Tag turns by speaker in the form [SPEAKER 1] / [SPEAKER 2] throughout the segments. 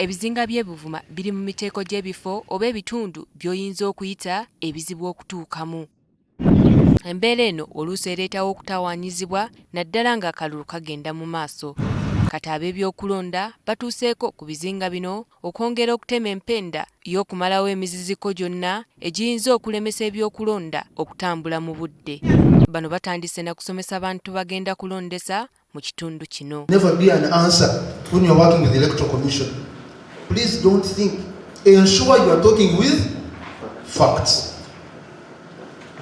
[SPEAKER 1] Ebizinga by'e Buvuma biri mu miteeko gy'ebifo oba ebitundu by'oyinza okuyita ebizibu okutuukamu. Embeera eno oluusi ereetawo okutawaanyizibwa naddala ng'akalulu kagenda mu maaso. Kati ab'ebyokulonda batuuseeko ku bizinga bino okwongera okutema empenda y'okumalawo emiziziko gyonna egiyinza okulemesa ebyokulonda okutambula mu budde. Bano batandise na kusomesa bantu bagenda kulondesa mu kitundu kino.
[SPEAKER 2] Never be an answer when you're working with the Electoral Commission. Please don't think. Ensure you are talking with facts.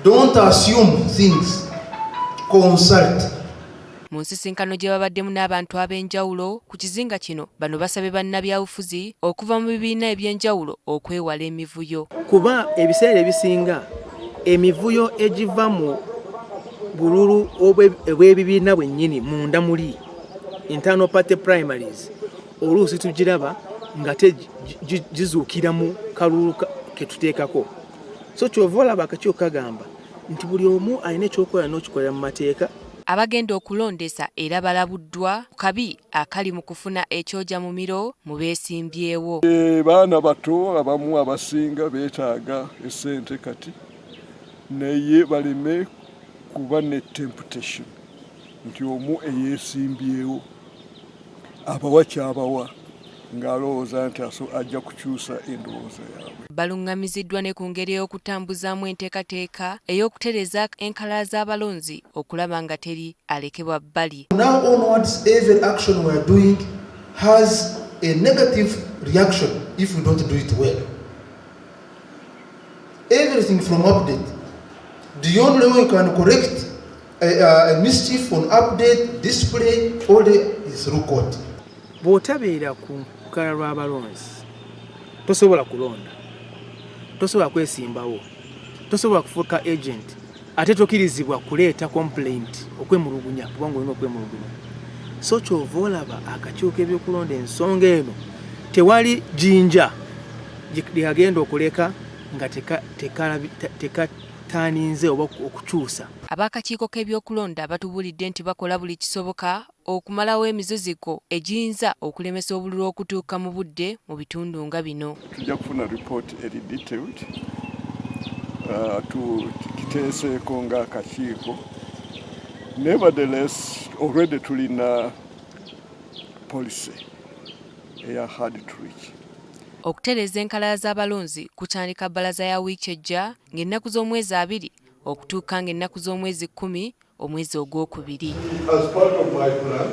[SPEAKER 2] Don't assume things. Consult.
[SPEAKER 1] Mu nsisinkano gye babaddemu n'abantu ab'enjawulo ku kizinga kino, bano basabye bannabyabufuzi okuva mu bibiina eby'enjawulo okwewala emivuyo.
[SPEAKER 3] Kuba ebiseera ebisinga emivuyo egiva mu bululu obw'ebibiina bwennyini munda muli internal party primaries, oluusi tugiraba nga te gizuukira mu kalulu ketuteekako. So kyova olaba akakiiko kagamba nti buli omu alina ekyokukola n'okikolera mu mateeka.
[SPEAKER 1] Abagenda okulondesa era balabuddwa ku kabi akali mu kufuna ekyoja mumiro mu beesimbyewo.
[SPEAKER 4] Baana bato abamu abasinga beetaaga essente kati, naye baleme kuba ne temptation nti omu eyeesimbyewo abawa kyabawa ng'alowooza nti ajja kukyusa endowooza yaabwe.
[SPEAKER 1] Baluŋŋamiziddwa ne ku ngeri ey'okutambuzaamu enteekateeka ey'okutereeza enkalala z'abalonzi okulaba nga teri alekebwa bbali.
[SPEAKER 2] Now onwards, every action we are doing has a negative reaction if we don't do it well. Everything from update. The only way you can correct a mischief on update, display, all the is through court.
[SPEAKER 3] Bw'otabeera ku lukalala lw'abalonzi, tosobola kulonda, tosobola kwesimbawo, tosobola kufuuka agent, ate tokkirizibwa kuleeta complaint, okwemulugunya, kubanga olina okwemulugunya. So kyova olaba akakiiko k'ebyokulonda ensonga eno tewali jjinja lyagenda okuleka nga tekataaninze oba okukyusa.
[SPEAKER 1] Ab'akakiiko k'ebyokulonda batubuulidde nti bakola buli kisoboka okumalawo emiziziko egiyinza okulemesa obululu okutuuka mu budde mu bitundu nga bino.
[SPEAKER 4] Tujja kufuna report eri detailed, tukiteeseeko ng'akakiiko. Nevertheless, already tulina policy eya hard to reach.
[SPEAKER 1] Okutereeza enkalala z'abalonzi kutandika bbalaza ya wiiki ejja ng'ennaku z'omwezi 20 okutuuka ng'ennaku z'omwezi 10 omwezi ogwokubiri.
[SPEAKER 4] As part of my plan